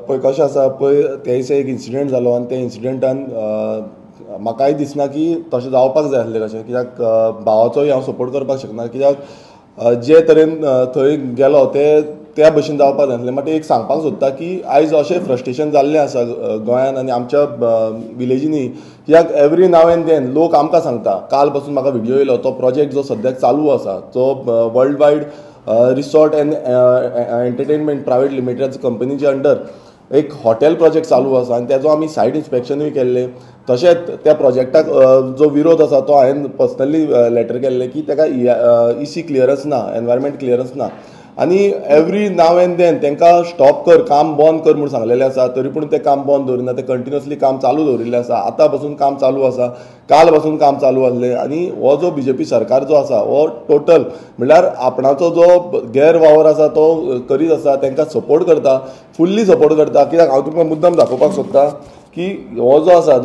पळय कशें आसा, पळय त्या दिसा एक इन्सिडंट जालो आनी त्या इन्सिडंटान म्हाकाय दिसना की तशें जावपाक जाय आसलें कशें, कित्याक भावाचोय हांव सपोर्ट करपाक शकना, कित्याक जे तरेन थंय गेलो ते त्या भशेन जावपाक जाय आसलें. मात एक सांगपाक सोदता की आयज अशें फ्रस्ट्रेशन जाल्लें आसा गोंयान आनी आमच्या विलेजींनी, कित्याक एवरी now and then लोक आमकां सांगता. काल पासून म्हाका व्हिडियो येयलो, तो प्रोजेक्ट जो सद्याक चालू आसा तो world wide resort and entertainment private limited कंपनीच्या अंडर एक हॉटेल प्रोजेक्ट चालू आसा आनी तेजो आमी सायट इन्स्पेक्शनूय केल्लें. तशेंच त्या प्रोजेक्टाक जो विरोध आसा तो हांवें पर्सनली लेटर केल्लें की ताका इसी क्लियरन्स ना, एनवायरमेंट क्लियरन्स ना आनी एवरी now and then तांकां स्टॉप कर, काम बंद कर म्हूण सांगलेलें आसा, तरी पूण तें काम बंद दवरिना, तें कंटिन्युअसली काम चालू दवरिल्लें आसा. आतां पासून काम चालू आसा, काल पासून काम चालू आसलें. आनी हो जो बीजेपी सरकार जो आसा हो टोटल म्हणल्यार आपणाचो जो गैरवावर आसा तो करीत आसा, तांकां सपोर्ट करता, फुल्ली सपोर्ट करता. कित्याक हांव तुमकां मुद्दम दाखोवपाक सोदता की हो जो आसा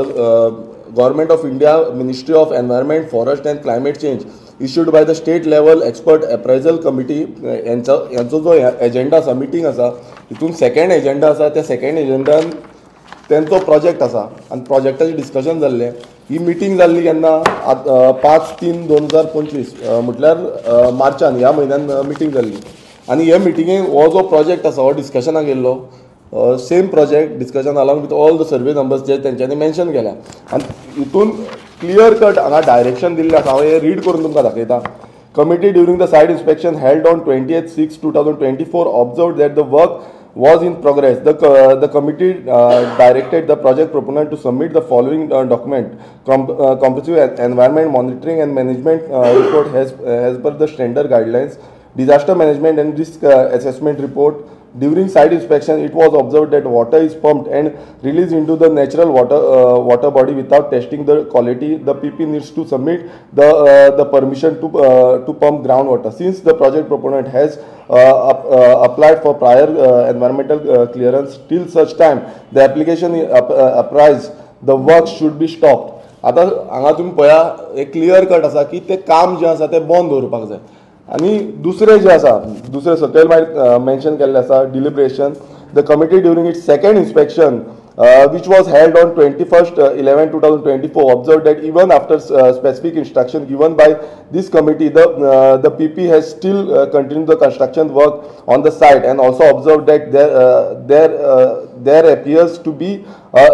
government of India ministry of environment forest and climate change issued by the state level expert appraisal committee यांचो जो एजेंडा आसा, मिटींग आसा, तितून सेकंड एजेंडा आसा, त्या सेकंड एजेंडान तेंचो प्रोजेक्ट आसा आनी प्रोजेक्टाचें डिस्कशन जाल्लें. ही मिटींग जाल्ली केन्ना, 5/3/2025 म्हटल्यार मार्चान ह्या म्हयन्यान मिटींग जाल्ली आनी हे मिटिंगेक हो जो प्रोजेक्ट आसा हो डिस्कशनाक येयल्लो. Same project discussion along with all the survey numbers जे तेंच्यांनी मेन्शन केल्या आनी हितून क्लियर कट हांगा डायरेक्शन दिल्लें आसा. हांव हें रीड करून तुमकां दाखयता. Committee during the site inspection held on 28/6/2024 observed that the work was in progress. The committee directed the project proponent to submit the following document: comprehensive environment monitoring and management report as per the standard guidelines, disaster management and risk assessment report. During site inspection, it was observed that water is pumped and released into the natural water body without testing the quality. The PP needs to submit the permission to pump groundwater. Since the project proponent has applied for prior environmental clearance, till such time the application apprised, the work should be stopped. आता हांगा तुमी पळया, एक clear cut आसा की तें काम जें आसा तें बंद दवरपाक जाय. आनी दुसरें जें आसा, दुसरें सकयल मागीर मेन्शन केल्लें आसा deliberation. The committee during its second inspection which was held on 21/11/2024 observed that even after specific instruction given by this committee, the PP has still continued the construction work on the site, and also observed that there appears to be a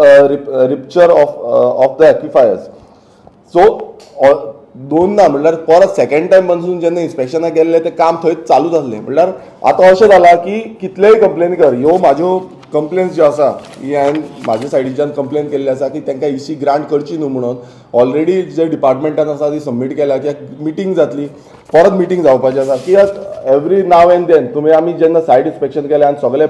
rupture of the aquifers. So दोन ना म्हणल्यार परत second time पासून जेन्ना इन्स्पेक्शनाक गेल्ले तें काम थंयच चालूच आसलें. म्हणल्यार आतां अशें जालां की कितलेय कंप्लेन कर, ह्यो म्हाज्यो कंप्लेन्स ज्यो आसा ही हांवें म्हाज्या सायडीच्यान कंप्लेन केल्ली आसा की तांकां इसी ग्रांट करची न्हू म्हणून. ऑलरेडी जे डिपार्टमेंटान आसा ती सबमीट केल्या, कित्याक मिटींग जातली, परत मिटींग जावपाची आसा. कित्याक एवरी now and then तुमी आमी जेन्ना सायड इन्स्पेक्शन केलें आनी सगळे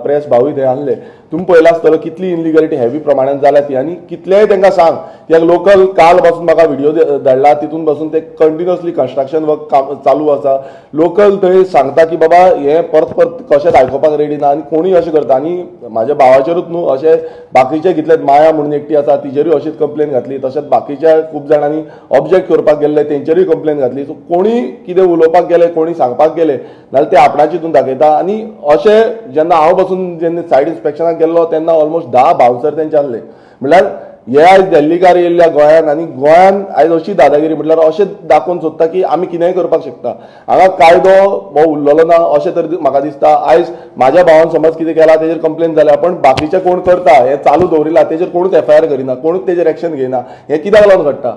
प्रेस भावूय थंय आसले, तुमी पळयला आसतलो कितली इनलिगलिटी हेवी प्रमाणान जाल्या ती. आनी कितलेय तांकां सांग, कित्याक लोकल काल पासून म्हाका व्हिडियो धाडला, तितून पासून ते कंटिन्युअसली कन्स्ट्रक्शन वर्क काम चालू आसा. लोकल थंय सांगता की बाबा हें परत परत कशेंच आयकुपाक रेडी ना आनी कोणूय अशें करता. आनी म्हाज्या भावाचेरूच न्हू, अशें बाकीचे कितले माया म्हणून एकटी आसा तिजेरूय अशीच कंप्लेन घातली, तशेंच बाकीच्या खूब जाणांनी ऑब्जेक्ट करपाक गेल्ले तेंचेरूय कंप्लेन घातली. सो कोणी कितें उलोवपाक गेले, कोणी सांगपाक गेले नाल्यार ते आपणाचे हितून दाखयता. आनी अशें जेन्ना हांव बसून जेन्ना सायड इन्स्पेक्शनाक गेल्लो तेन्ना ऑलमोस्ट 10 बाउन्सर तेंचे आसले. म्हणल्यार हे आयज दिल्लीकार येयल्ल्या गोंयान आनी गोंयान आयज अशी दादागिरी म्हटल्यार अशें दाखोवन सोदता की आमी कितेंय करपाक शकता. हांगा कायदो हो उरलेलो ना अशें तरी म्हाका दिसता. आयज म्हाज्या भावान समज कितें केलां तेजेर कंप्लेन जाल्या, पण बाकीचे कोण करता हें चालू दवरिलां तेजेर कोणूच एफआयआर करिना, कोणूच तेजेर एक्शन घेयना. हें कित्याक लागून घडटा?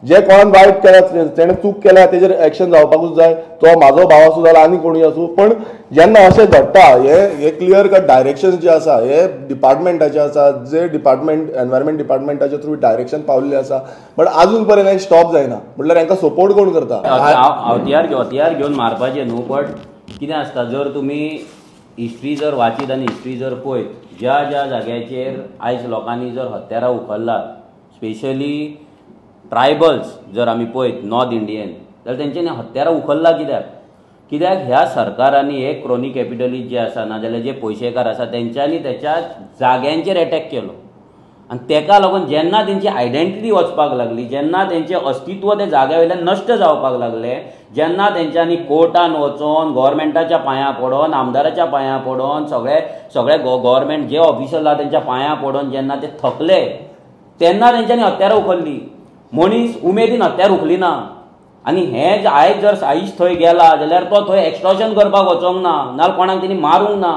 जे कोणान वायट केल्या, तेणें चूक केल्या तेजेर एक्शन जावपाकूच जाय, तो म्हाजो भाव आसूं जाल्यार आनी कोणूय आसूं. पण जेन्ना अशें घडटा हे क्लियर कट डायरेक्शन जे आसा हे डिपार्टमेंटाचे आसा, जे डिपार्टमेंट एनवायरमेंट डिपार्टमेंटाचे थ्रू डायरेक्शन पावल्ले आसा, बट आजून पर्यंत हें स्टॉप जायना. म्हटल्यार हांकां सपोर्ट कोण करता? हत्यार घेवन मारपाचें न्हू, बट कितें आसता, जर तुमी हिस्ट्री जर वाचीत आनी हिस्ट्री जर पळयत, ज्या ज्या जाग्याचेर आयज लोकांनी जर हत्यारां उखल्लात, स्पेशली ट्रायबल्स जर आमी पळयत नॉर्थ इंडियन, जाल्यार तेंच्यांनी हत्यारां उखल्लां कित्याक? कित्याक ह्या सरकारांनी हे क्रोनी कॅपिटलिस्ट जे आसा ना जाल्यार जे पयशेकार आसा तेंच्यांनी तेच्या जाग्यांचेर एटॅक केलो. आनी तेका लागून जेन्ना तेंची आयडेंटिटी वचपाक लागली, जेन्ना तेंचें अस्तित्व त्या जाग्या वयल्यान नश्ट जावपाक लागलें, जेन्ना तेंच्यांनी कोर्टान वचोन गोवोरमेंटाच्या पांयां पडोन, आमदाराच्या पांयां पडोन, सगळे सगळे गोवोरमेंट जे ऑफिसर आहा तेंच्या पांयां पडोन जेन्ना ते थकले तेन्ना तेंच्यांनी हत्यारां उखल्ली. मनीस उमेदीन हत्यार उखली ना. आनी हें आयज जर साईश थंय गेला जाल्यार तो थंय एक्स्ट्रोशन करपाक वचोंक ना, नाजाल्यार कोणाक तेणी मारूंक ना,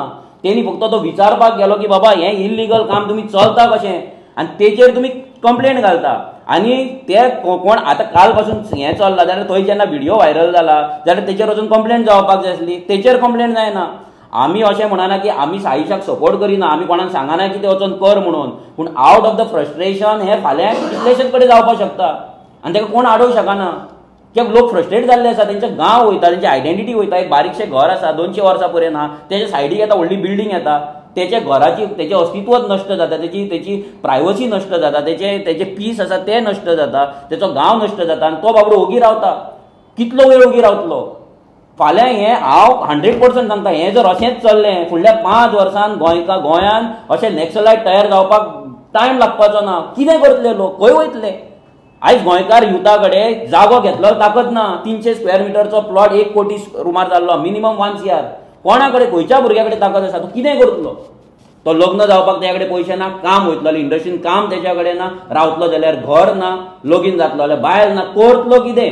तेणी फक्त तो विचारपाक गेलो की बाबा हें इल्लिगल काम तुमी चलता कशें, आनी तेचेर तुमी कंप्लेन घालता. आनी ते कोण आतां काल पासून हें चल्लां जाल्यार थंय जेन्ना व्हिडियो व्हायरल जाला जाल्यार तेचेर वचून कंप्लेन जावपाक जाय आसली, तेचेर कंप्लेन जायना. आमी अशें म्हणना की आमी साईशाक सपोर्ट करिना, आमी कोणाक सांगना की ते वचोन कर म्हणून, पूण आवट ऑफ the frustration हें फाल्यां कितलेशेच कडेन जावपाक शकता आनी ताका कोण आडोवंक शकना. कित्याक लोक फ्रस्ट्रेट जाल्ले आसा, तेंचे गांव वयता, तेंची आयडेंटिटी वयता. एक बारीकशें घर आसा 200 वर्सां पर्यंत आहा, तेच्या सायडीक येता व्हडली बिल्डींग येता, तेच्या घराची तेचें अस्तित्वच नश्ट जाता, तेची तेची प्रायवसी नश्ट जाता, तेचे तेचे पीस आसा ते नश्ट जाता, तेचो गांव नश्ट जाता आनी तो बाबडो ओगी रावता. कितलो वेळ ओगी रावतलो? फाल्यां हें हांव 100% सांगता, हें जर अशेंच चल्लें फुडल्या 5 वर्सान गोंयान अशें नॅक्सलायट तयार जावपाक टायम लागपाचो ना. कितें करतले लोक, खंय वयतले? आयज गोंयकार युथा कडेन जागो घेतलो ताकद ना. 300 स्क्वेअर मिटरचो प्लॉट 1 कोटी रुमार जाल्लो, मिनिमम 1 CR. कोणा कडेन, खंयच्या भुरग्या कडेन ताकद आसा? तो कितें करतलो? तो लग्न जावपाक तेच्या कडेन पयशे ना, काम वयतलो जाल्यार इंडस्ट्रीन काम तेच्या कडेन ना, रावतलो जाल्यार घर ना, लगीन जातलो जाल्यार बायल ना, करतलो कितें?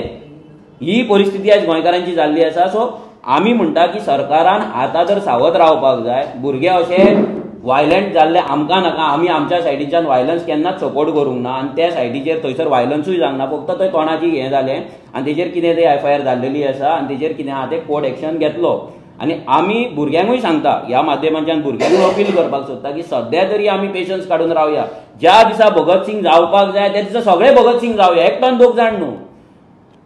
ही परिस्थिती आयज गोंयकारांची जाल्ली आसा. सो आमी म्हणटा की सरकारान आतां तर सावध रावपाक जाय. भुरगे अशे वायलंट जाल्ले आमकां नाका, आमी आमच्या सायडीच्यान वायलन्स केन्नाच सपोर्ट करूंक ना आनी त्या सायडीचेर थंयसर वायलन्सूय जावंक ना. फक्त थंय तोंडाची हें जालें आनी तेजेर कितें तें FIR जाल्लेली आसा आनी तेजेर कितें आहा तें कोर्ट एक्शन घेतलो. आनी आमी भुरग्यांकूय सांगता, ह्या माध्यमांच्यान भुरग्यांकूय अपील करपाक सोदता की सद्या तरी आमी पेशन्स काडून रावया. ज्या दिसा भगत सिंग जावपाक जाय त्या दिसा सगळे भगत सिंग जावया, एकट्यान दोग जाण न्हू.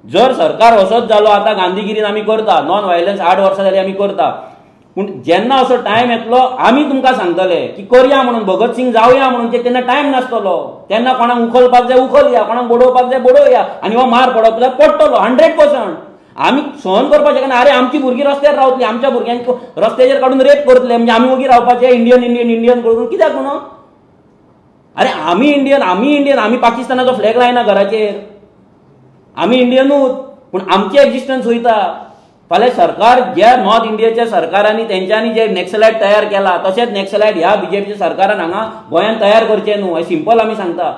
जर सरकार असोच जालो, आतां गांधीगिरीन आमी करता नॉन वायलन्स, 8 वर्सां जाली आमी करता, पूण जेन्ना असो टायम येतलो आमी तुमकां सांगतले की करया म्हणून, भगत सिंग जावया म्हणून, तेन्ना टायम नासतलो. तेन्ना कोणाक उखलपाक जाय उखलया, कोणाक बडोवपाक जाय बडोवया, आनी हो मार पडप जाय पडटलो 100%. आमी सहन करपाक शकना. आरे आमची भुरगीं रस्त्यार रावतली, आमच्या भुरग्यांक रस्त्याचेर काडून रेप करतले, म्हणजे आमी ओगी रावपाचे इंडियन इंडियन इंडियन करून कित्याक म्हणून? अरे आमी इंडियन, आमी इंडियन, आमी पाकिस्तानाचो फ्लॅग लायना घराचेर, आमी इंडियनूच, पूण आमचें एक्जिस्टन्स वयता. फाल्यां सरकार ज्या नॉर्थ इंडियाच्या सरकारांनी तेंच्यांनी जे नॅक्सलायट तयार केला तशेंच नॅक्सलायट ह्या बीजेपीच्या सरकारान हांगा गोंयांत तयार करचें न्हू, हें सिंपल आमी सांगता.